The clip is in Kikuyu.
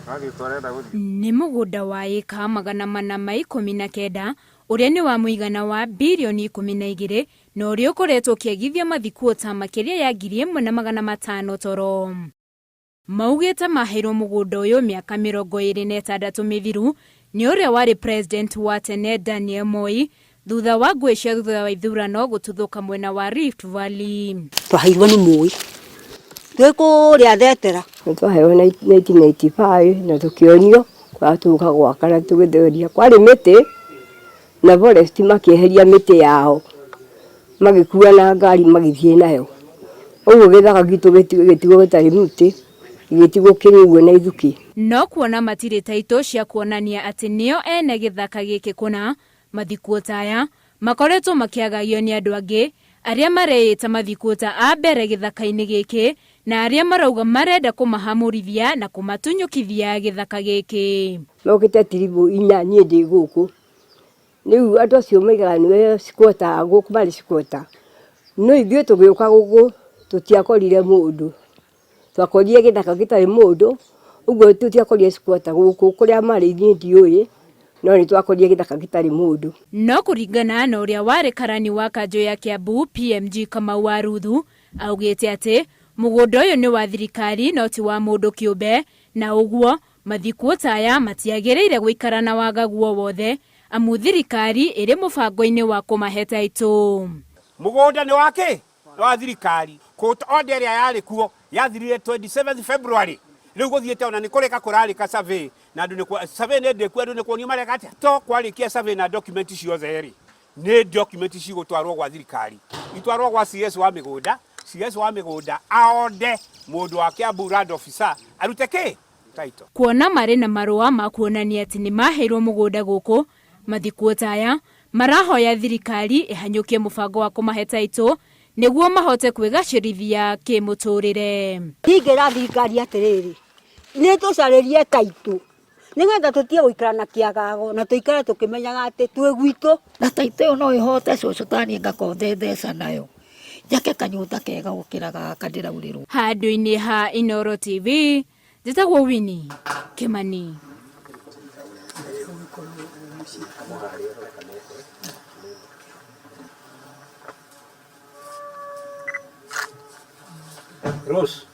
Nĩ mũgũnda wa ĩka 419 ũrĩa nĩ wa mũigana wa birioni 12 na ũrĩa ũkoretwo ũkĩagithia mathikuota makĩria ya 1,500 toro. Maugĩte maheirwo mũgũnda ũyũ mĩaka 26 mĩthiru nĩ ũrĩa warĩ president wa tene Daniel Moi thutha wa ngũĩ cia thutha wa ithurano gũtuthũka mwena wa Rift Valley. Twaheirwo nĩ Moi twĩ kũrĩa Thetera. Nĩ twaheirwo 1995 na tũkĩonio kũrĩa tũgũka gwaka na tũgĩtheria. Kwarĩ mĩtĩ na forest makĩeheria mĩtĩ yao magĩkua na ngari magĩthiĩ nayo. Ũguo gĩthaka gitũ gĩtigwo gĩtarĩ mũtĩ, gĩgĩtigwo kĩrĩ ũguo na ithukĩ. No kuona matirĩ taitũ cia kuonania atĩ nĩo ene gĩthaka gĩkĩ kũna, mathikuota aya makoretwo makĩagagio nĩ andũ angĩ arĩa mareĩta mathikuota a mbere gĩthaka-inĩ gĩkĩ na arĩa marauga marenda kũmahamũrithia na kũmatunyũkithia gĩthaka gĩkĩ. Mokĩte tiribũ inya niĩ ndĩ gũkũ. Rĩu andũ acio maigaga nĩo squatter gũkũ marĩ squatter. No ithuĩ tũgĩũka gũkũ tũtiakorire mũndũ. Twakorire gĩthaka gĩtarĩ mũndũ, ũguo tũtiakorire squatter gũkũ. Kũrĩa marĩ niĩ ndiũĩ, no nĩ twakorire gĩthaka gĩtarĩ mũndũ. No kũringana na ũrĩa warĩ karani wa kanjũ ya Kiambu PMG Kamau wa Ruthu, augĩte atĩ mũgũnda ũyũ nĩ wa thirikari no ti wa mũndũ kĩũmbe, na ũguo mathikuota aya matiagĩrĩire gũikara na wagagu o wothe amu thirikari ĩrĩ mũbango-inĩ wa kũmahe taitũ. Mũgũnda nĩ wa kĩ? Nĩ wa thirikari. Court order ĩrĩa yarĩ kuo yathirire 27 February. Rĩu gũthiĩte ona nĩ kũrĩka kũrarĩka survey na andũ nĩ survey nĩ ndĩku andũ nĩ kuonio mareka atĩa? To kwarĩkia survey na document ciothe rĩ, nĩ document cigũtwarwo gwa thirikari. Itwarwo gwa CS wa mĩgũnda, CS wa mĩgũnda aonde mũndũ wa Kiambu land officer arute kĩ? Title. Kuona marĩ na marũa ma kuonania atĩ nĩ maheirwo mũgũnda gũkũ, mathikuota aya marahoya thirikari ĩhanyũkie mũbango wa kũmahe taitũ nĩguo mahote kwĩgacĩrithia kĩmũtũrĩre. Ingĩra thirikari atĩrĩrĩ, nĩ tũcarĩrie taitũ nĩgetha tũtige gũikara na kĩagago na tũikare tũkĩmenyaga atĩ twĩ gwitũ. Na taitũ ĩyo no ĩhote cũcũ taniĩ ngakonde mbeca nayo njake kanyũmba kega gũkĩra gaka ndĩraurĩrwo. Handũ-inĩ ha Inooro TV, njĩtagwo Winnie Kimani. Rose.